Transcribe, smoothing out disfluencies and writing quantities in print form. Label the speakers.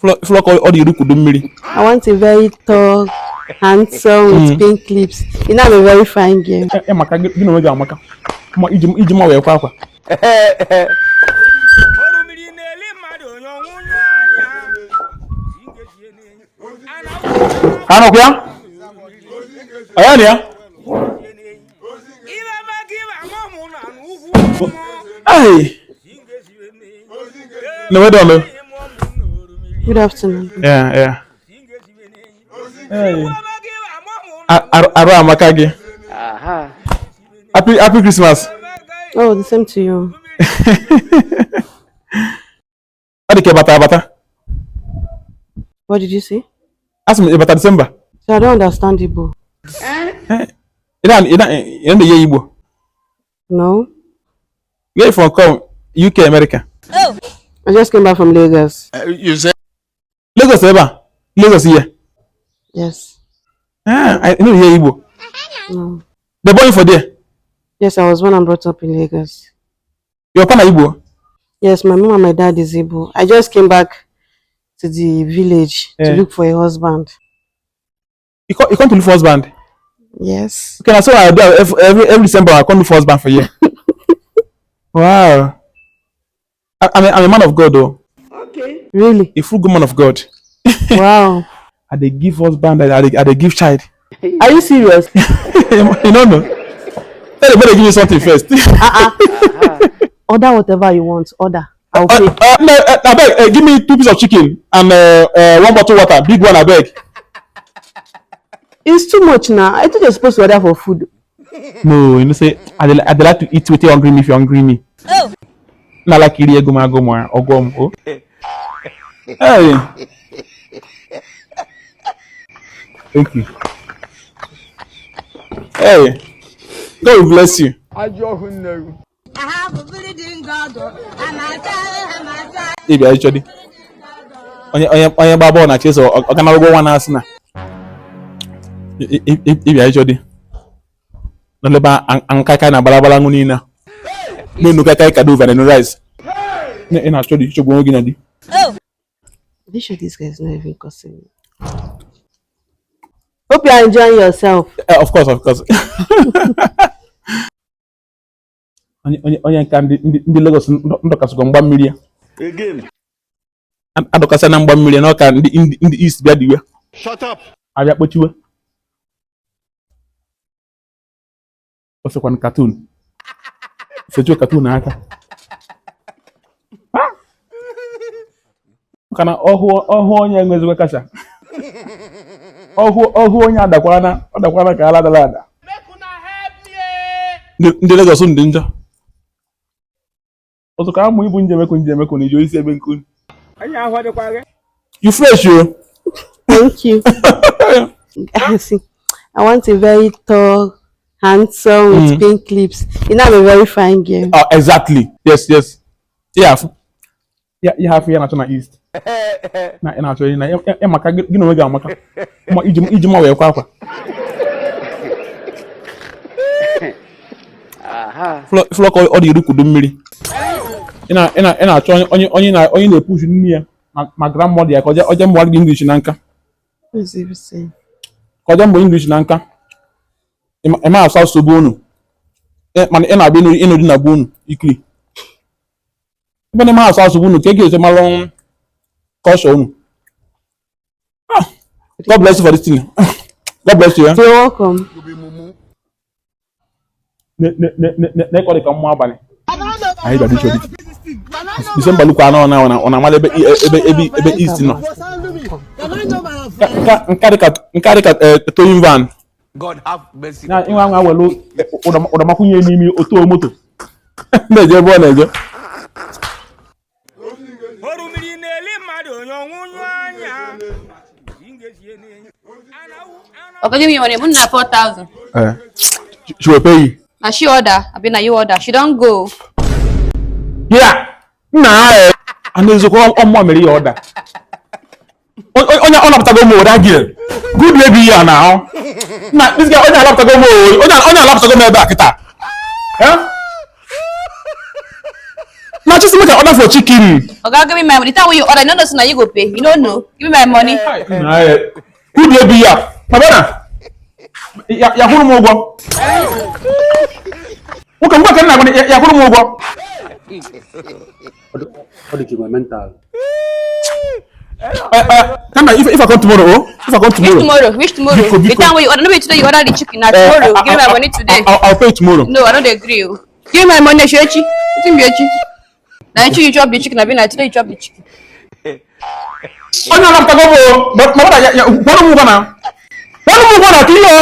Speaker 1: Flock all the Ruku Dumiri.
Speaker 2: I want a very tall, handsome, with pink lips. You know, I'm a very fine girl.
Speaker 1: Maka, you know, Maka. Ijima we kwa. Ano kwa? Ayani ya? Hey. No, we don't know.
Speaker 2: Good afternoon.
Speaker 1: Yeah. Hey. Aro Makagi. Happy Christmas.
Speaker 2: Oh, the same to you.
Speaker 1: Adike bata.
Speaker 2: What did you say?
Speaker 1: Ask me about December.
Speaker 2: So I don't understand Igbo.
Speaker 1: You don't the year Igbo.
Speaker 2: No.
Speaker 1: Where from come? UK, America.
Speaker 2: Oh. I just came back from Lagos.
Speaker 1: You say Lagos ever? Lagos here?
Speaker 2: Yes.
Speaker 1: I know hear Igbo.
Speaker 2: No.
Speaker 1: The boy for there?
Speaker 2: Yes, I was born and brought up in Lagos.
Speaker 1: You're from Igbo?
Speaker 2: Yes, my mom and my dad is Igbo. I just came back to the village to look for a husband.
Speaker 1: You come to look for husband?
Speaker 2: Yes.
Speaker 1: Okay, so I do every December I come look for husband for you. Wow. I'm a man of God though.
Speaker 2: Okay. Really?
Speaker 1: A full good man of God.
Speaker 2: Wow.
Speaker 1: I they give husband, I they give child.
Speaker 2: Are you serious?
Speaker 1: You don't know. Tell them better give me something first.
Speaker 2: Order whatever you want. Order. I'll pay.
Speaker 1: No, I beg, give me 2 pieces of chicken and 1 bottle water. Big one, I beg.
Speaker 2: It's too much now. I thought you're supposed to order for food.
Speaker 1: No, you know say I like to eat with you hungry me if you hungry me. Oh. Not like Iri Egoma or Gom. Oh. Hey. Thank you. Hey. God bless you. Maybe actually. Onye babo na cheso ogana go wana asina. Maybe actually. Noleba ankaka na balabala ngunina. No kaka kadu over no rice. In actually chogo ngina di. Oh.
Speaker 2: Are you sure this guy is not even cussing me? Hope you are enjoying yourself.
Speaker 1: Of course. Onye nka ndị Lagos ndọkasịkwa mgba mmiri again. Adọkasị na mgba mmiri na ọka ndị East bịa diwe. Shut up. Abịa kpochiwe. Osekwan cartoon. Sejuo cartoon aka. Kana ọhụ onye enwezikwa kacha. Ọhụ onye adakwana ka ala dala. Ndị Lagos ndị njọ. Also, come we bunje meko ni jo isi ebe nkun. Anya ahwa de kwage. You fresh you.
Speaker 2: Thank you. I want a very tall, handsome, with pink lips. You know, I'm a very fine girl.
Speaker 1: Exactly. Yes. Yeah, you have here na East. Na actually na maka gino we ga maka. Ma ijima we kwa. Flock all the Ruku Dumiri. Ina achọ onye na-epush nne ya ma grandmother ya ka oje mbo English na nka. Ka oje mbo English na nka. Ema asọ sobo unu. Man ina abi inu di na bo unu ikiri. Ebe na ma asọ sobo unu ke ge malon caution unu. God bless you for this thing. God bless you.
Speaker 2: You're welcome.
Speaker 1: Ne ko de ka mo abale. Ayi da bicho di. December look on amale ebe East no. Nkarika towing van. God have mercy. Na inwa nwa welu odamakunye ni mi oto moto. Na je bo na je. Orumiri na ele madu onwunyu anya.
Speaker 3: Okay, give me your name. 4,000.
Speaker 1: She will pay you.
Speaker 3: Now she order. I been now you order. She don't go.
Speaker 1: Yeah. Nah. And there's a one Mary order. On up to go more that girl. Good baby here now. Nah, this guy on up to go more. On up to go more back. Huh? Now just make an order for chicken.
Speaker 3: Okay, give me my money. The time when you order, you know so now you go pay. You don't know. Give me my money.
Speaker 1: Who dey be ya? Mabana. Ya huru mo gwo. Uka ngwa kan na gwo ya huru mo gwo.
Speaker 4: What is my mental?
Speaker 1: Kama if I come tomorrow, oh? If I come tomorrow.
Speaker 3: Which tomorrow? The time when you order, no be today you order the chicken. Now tomorrow, give me my money today.
Speaker 1: I'll pay tomorrow.
Speaker 3: No, I don't agree. Give me my money, Shechi. It's me, Shechi. Now you chop the chicken. I mean, today you chop the chicken.
Speaker 1: Oh no, I'm talking about. Mabana ya huru mo gwo na. Huru mo gwo na kiyo.